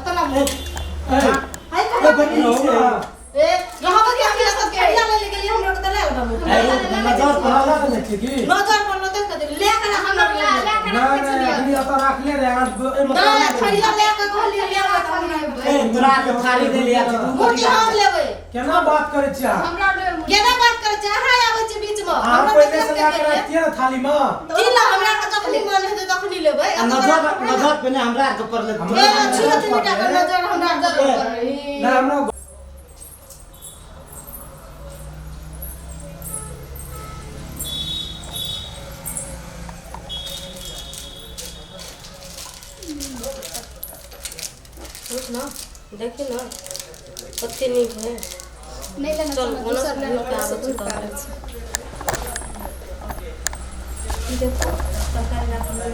अतना ए, हाय ए, बनी छै। ए रहब के हम सब खड़िया ले ले गेलियै हमरा के त ले लेबै ए, नजर पर लगा देने छियै की? नजर पर न देख के ले के हमरा ना, ना, अखनी एतऽ राखले रहै, अहाँ एहिमे ना खड़िया ले के कहलियै ले के त हमरा ए, तोरा के थाली देलियै तू मूर्ति हम लेबै केना बात करै छियै अहाँ? हमरा लेबै केना बात करै छियै अहाँ आबै छी बीच में अहाँ हमरा पहिले से देख लए के के रखतियै ने थाली में की ला हमरा के जखनी मन हेतै तखनी लेबै आ नजर नजर पहिने हमरा आरके पड़लै हमरा- ए छुओ तीनटा के नजर हमरा ना हमरा रुक ना देखी ना कते नीक है नहि लेना चल, छै ओना दोसर से लेना घूर के आबै दूर छी के आबै तब। छै देखो तरकारी राखल है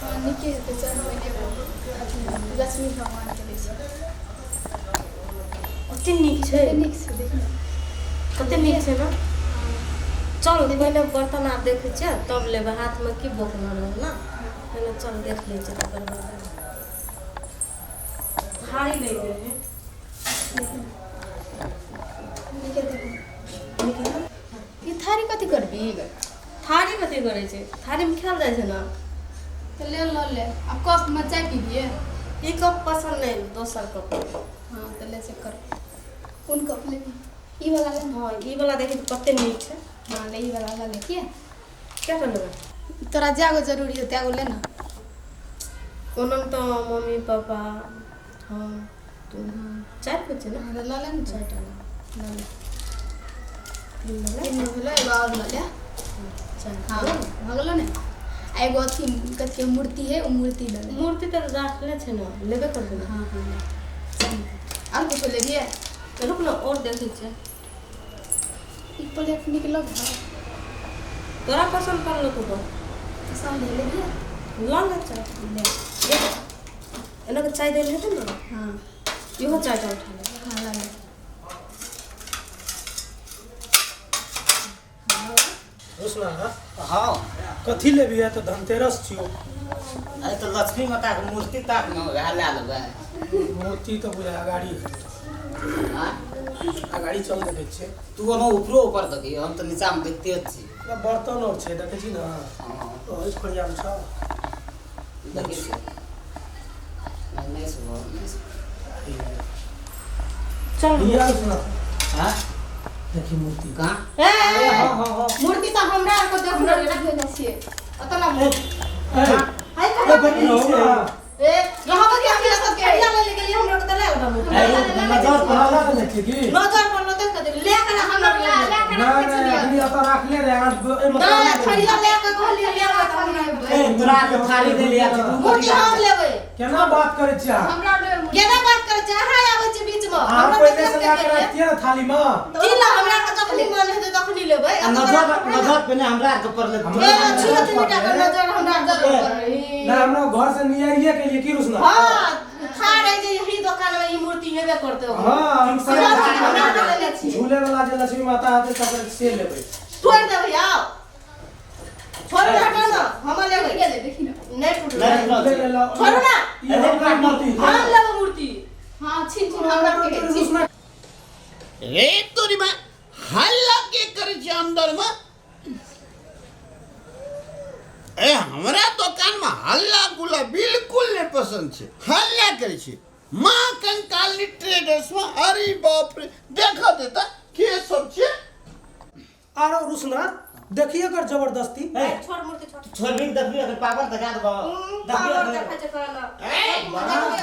हँ नीके हेतै चल पहिने अथी लक्ष्मी भगवानके दै छै कते नीक छै कते नीक छै देखी ने कते नीक छै ना चल पहिने बर्तन आर देखै छियै तब लेबै हाथमे की बोकना रहल ना पहिने चल देख लै छियै तकर बाद थारी लै के रहै नीके देखी नीक है ना? ई थारी कथी करबी थारी कथी करै छै थारीमे खायल जाइ छै ने तऽ ले लऽ ले आ कपमे चाय पीबियै ई कप पसन्द नहि दोसर कप हँ तऽ ले से कर कोन कप लेबी ई वाला ले हँ ई वाला देखी तऽ कते नीक छै हँ ले ई वाला लऽ ले किया कएटा लेबै तोरा जागो जरूरी हो त्यागो ले ना ओना तऽ मम्मी पापा हम तू चारि गो छै ने हँ तऽ लऽ ले ने चारिटा लऽ ले तीन भेलै तीन गो भेलो एगो आओर लऽ ले चारि हँ भऽ गेलो ने आ एगो अथी कथी मूर्ति है ओ मूर्ति लऽ ले मूर्ति तऽ राखले छै ने लेबे करबै ने हँ हँ ले आओर कुछो लेबियै रुक ने आओर देखै छियै ई प्लेट नीक लगतौ तोरा पसन्द पड़लो तो कह पसन्द है लेबियै लऽ ले चाय ले एना के चाय देल हेतै ने हँ इहो चायटा उठा ले हँ लऽ ले रोशना हँ कथी लेबही तऽ धनतेरस छियौ अरे तऽ लक्ष्मी माताके मूर्ति ताक ने वएह लए लेबै मूर्ति तऽ बुझाय अगाड़ी हेतै आँय? अगाड़ी चल देखै छियै तू ओना ऊपरो ऊपर देखी हम तऽ नीचामे देखते छी ना बर्तन आओर छै देखै छी ने हँ ओहि खोरियामे छौ देखै छी नहि नहि सुबह नहि सुबह। चल लिया रोशना आँय? देखी मूर्ति कहाँ ए, ए, हाँ हाँ हाँ मूर्ति तऽ हमरा आरके देख हमरा लेबै रखने छियै ओतऽ ना ए, हाय ए, बनी छै। ए रहब के हम सब खड़िया ले ले गेलियै हमरा के तऽ ले लेबै मूर्ति ए, नजर पर लगा देने छियै की नजर पर न देख के ले के हमरा ना ना अखनी एतऽ राखले रहै अहाँ एहिमे ना थरिया ले के कहलियै ले के तऽ हमरा ए, तोरा के थाली देलियै तू मूर्ति हम लेबै केना बात करै छियै अहाँ? हमरा लेबै केना बात करै छियै अहाँ आबै छी बीच में अहाँ हमरा पहिले देख से के लए के गेलियै। रखतियै ने थाली में की ला हमरा के जखनी मन हेतै तखनी लेबै आ नजर नजर पहिने हमरा आरके पड़लै हमरा- ए छुओ तीनटा के नजर हमरा ना हमरा घर से नियरिये के लिए की रुसना हाँ खा रहे जे यही दुकान में ई मूर्ति हेबे करते हो हाँ हम सब हमरा के लेने छी झूले वाला जे लक्ष्मी माता हेतै तकर से लेबै तोड़ देबै आओ छोड़ दे हटो ना हम लेबै गेलै देखी ने नहीं टूटलै नहीं टूटल। ले ले लो। छोड़ू ना। ई हमरा मूर्ति हम लेबै मूर्ति हँ छीन छीन हमरा के छीन रुसना रे तोरीमा हल्ला के करै छै अंदरमे ए हमरा दोकानमे हल्ला गुल्ला बिल्कुल नहि पसन्द छै हल्ला करै छै माँ कंकाली ट्रेडर्समे अरे बाप रे देखऽ दे तऽ के सब छै आरो रुसना देखिए एकर जबरदस्ती ए, छोड़ मूर्ति छोड़ छोड़बी के देखबी अगर पावर देखा देबो पावर देखै छै कहला ए,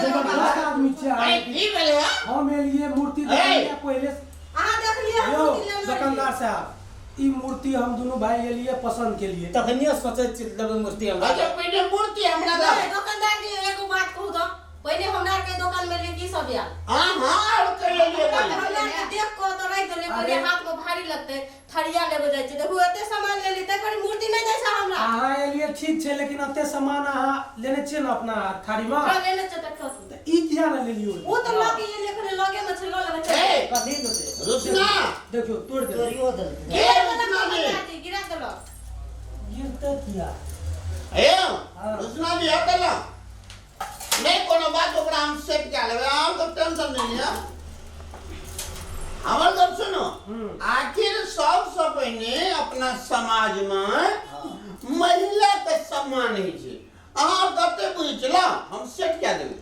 जबरदस्त आदमी छियै ए, अहाँ। की भेलै हँ? हम एलिए मूर्ति ए! देखलिए पहिले से। अहाँ देखलिए हम यौ मूर्ति लेने दुकानदार साहब ई मूर्ति हम दुनू भाई एलिए पसंद के लिए तखनियो सोचै छी लेबै मूर्ति हमरा अच्छा पहिने मूर्ति हमरा दऽ रहियै। दुकानदार जी एगो बात कहू तऽ पहिले हमरा के दोकान में ले की सब आयल हाँ हाँ और कहियो लिए हमरा के देख कऽ तऽ राखि देलियै कहलियै हाथ में भारी लगतै थरिया लेबे जाइ छै देखू एते सामान लेली तै पर मूर्ति नहि दै छै हमरा अहाँ एलिए ठीक छै लेकिन एते सामान अहाँ लेने छियै ने अपना थारी में हमरा लेने छै तऽ खसू तऽ ई किया ने लेलियो ओ तऽ लगे एलियै एखने लगे में छै लऽ लेबै छै ए कथी देतै रुसना देखियौ तोड़ि देलकै तोड़ियो देलकै के रुसना जी गिरा देलक गिरते किया ए रुसना जी हटल नहि कोनो बात, ओकरा हम सेट कए लेबै, अहाँ तऽ टेंशन नहि लिअ। हमर गप सुनू, आखिर सबसँ पहिने अपना समाजमे महिलाके सम्मान होइ छै। अहाँ कते बुझै छी, ला हम सेट कए देबै।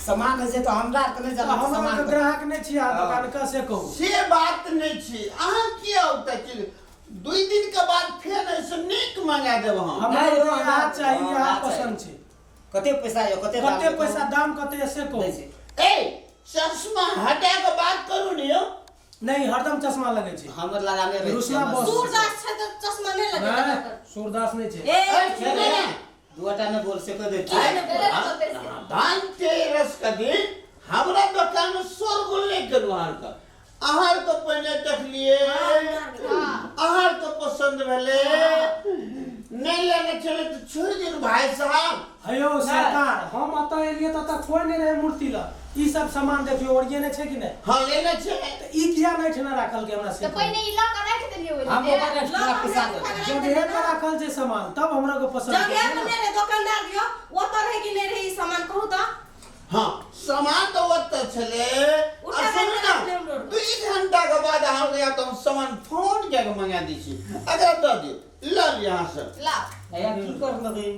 सामान होइ छै तऽ हमरा आरके नहि जानै हमरा सामान आरके ग्राहक नहि छी अहाँ दोकान के, से कहू। से बात नहि छी, अहाँ किया ओतऽ चलि, 2 दिन के बाद फेर एहिसँ नीक मंगा देब हम। हमरा नहि, आरके हमरा इएह चाही, हमरा इएह चाही। पसन्द छै। कते पैसा यौ, कते दाम कते यौ? पैसा दाम कते यऽ से कहू। दै छै। ए चश्मा हटा के बात करू ने यौ। नहि, हरदम चश्मा लगै छै। हमर लगाने रहै छै, रुसना हमर- बस। सूरदास छै तऽ चश्मा नहि लगेतै नहि, ओकर। सूरदास नहि छै। ए, ए, सुनू ने। दूटा नहि बोल से कह दै किया छियै। नहि बोलतै से? धनतेरस के दिन हमरा दोकान में शोरगुल नहि करू। अहाँके अहाँके पहिने देखलिए, अहाँके पसंद भेलै, नहि लेने छलै तऽ छोड़ि दियौ भाई साहब। हेयौ सरकार, हम एतऽ एलियै तऽ एतऽ कोइ नहि रहै मूर्ति लग। ई सब सामान देखियौ, ओरियेने छै कि नहि? हाँ लेने छै। तऽ ई किया नहि ठेना राखल के हमरा से तऽ कहू? पहिने ई लऽ कऽ राखि देलियै ओहि हम दिन। ओकर एक्स्ट्रा पैसा देबै। जगहे पर राखल छै सामान, तब हमरा को पसंद जगह छै पर ने। नहि रहै दोकानदार दियौ, ओतऽ रहै कि नहि रहै ई सामान कहू तऽ? हाँ सामान तऽ ओतऽ छलै। उठा आ सुनू के ने, रखले हम रोड पर। 2 घंटा के बाद अहाँ के तऽ हम सामान फोन कए के मंगा दै छी, अगर दऽ दियौ, लऽ लिअ अहाँ सब। लाउ। भैया की कर लेबै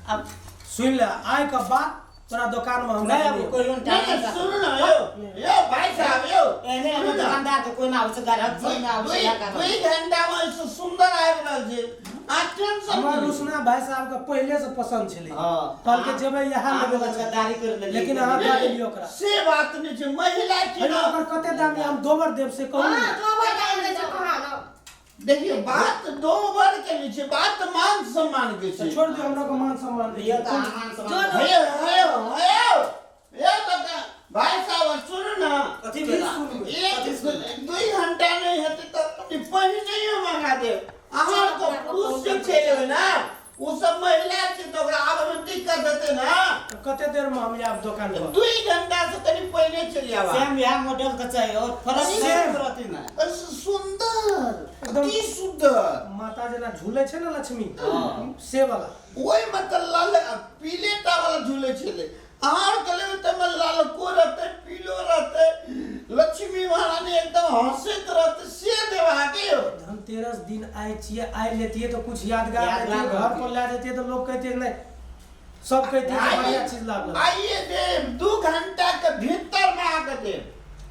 अब सुनि ले, आइ के बाद तोरा दोकान में हम नहि आब कोइ नहीं नहीं सुनू ना यौ, यौ भाई साहब यौ, एहने सुनू हमर ना। दोकानदार के कोइ ना आबै छै, ग्राहक सब ना आबै छै, इएह कारण। 2 घंटा में से सुंदर आबि रहल छै, आ टेंशन हमर नहि लिअ। रुसना भाई साहब के पहिले से पसंद छलै। हाँ। कहलकै जेबै इएह अहाँ लेबै। बस गद्दारी कर लेलियै। लेकिन अहाँ दऽ देलियै ओकरा। से बात नहि छै, महिला छै हेलो, ना। ओकर कते दाम यऽ, हम दोबर देब से कहू हाँ, ने। दोबर दाम दै छै कहाँ न? देखियौ बात दोबर के नहि छै, बात मान सम्मान के तऽ छै। छोड़ि दियौ, हमरा के मान सम्मान लिअ दियौ। तऽ अहाँ मान सम्मान। जो हेयौ हेयौ हेयौ हेयौ तऽ भाई साहब सुनू ना। कथी भेला? एक 2 घंटा नहि हेतै तऽ कनि पहिनहियो मंगा देब। अहाँके पुरुष जे छै लेबै ने, ओ सब महिला छै तऽ ओकरा आबैमे दिक्कत हेतै ने। तऽ कते देर में हम आयब दोकान पर? 2 घंटा से कनि पहिने चलि आब। सेम इएह मॉडल के चाही और फरक सेम। सेम रहतै ने। सुंदर, एकदम। अति सुंदर। माता जेना झूले छै ने लक्ष्मी, हाँ। से वाला। ओहिमे तऽ लाल पीले टा वाला झूले छलै। अहाँ आरके लेबै ताहिमे लालको रहतै, पीलो रहतै, लक्ष्मी महारानी एकदम हँसैत रहतै, से देब अहाँके यौ। धनतेरस दिन आइ छियै, आइ लेतियै तऽ कुछ यादगार यादगार रहतियै, घर रहतै। पर लए जैतियै तऽ लोग कहतियै नहि, सब कहतियै जे बढ़िया चीज लागल। आइए देब, 2 घंटा के भीतर मे अहाँके देब।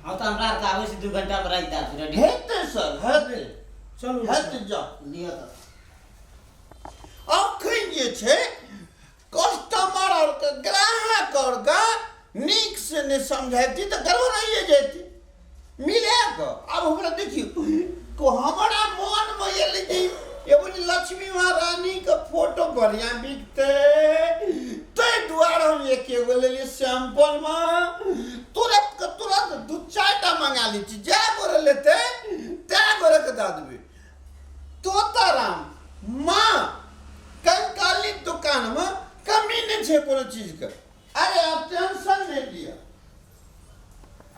हम तऽ हमरा आरके आबै छै 2 घंटा मे राखि देब रेडी। हेतै सर, हेतै। चलू हेतै, जाउ। लिअ तऽ। अखन जे छै कस्टमर और के ग्राहक और के नीक से नहि समझैती तऽ गड़बड़ाइए जैती। मिला कऽ आब हमरा देखियौ, हमरा मोनमे एलै जे एगो जे लक्ष्मी महारानी के फोटो बढ़िआँ बिकतै, ताहि दुआरे हम एक एगो लेलियै सैंपल मे, तुरंत के तुरंत 2-4 टा मंगा लै छी, जए गोरे लेतै तए गोरे के दऽ देबै। तोताराम माँ कंकाली दुकान में कमी नहीं छै कोनो चीज के। अरे आप टेंशन नहीं लिअ।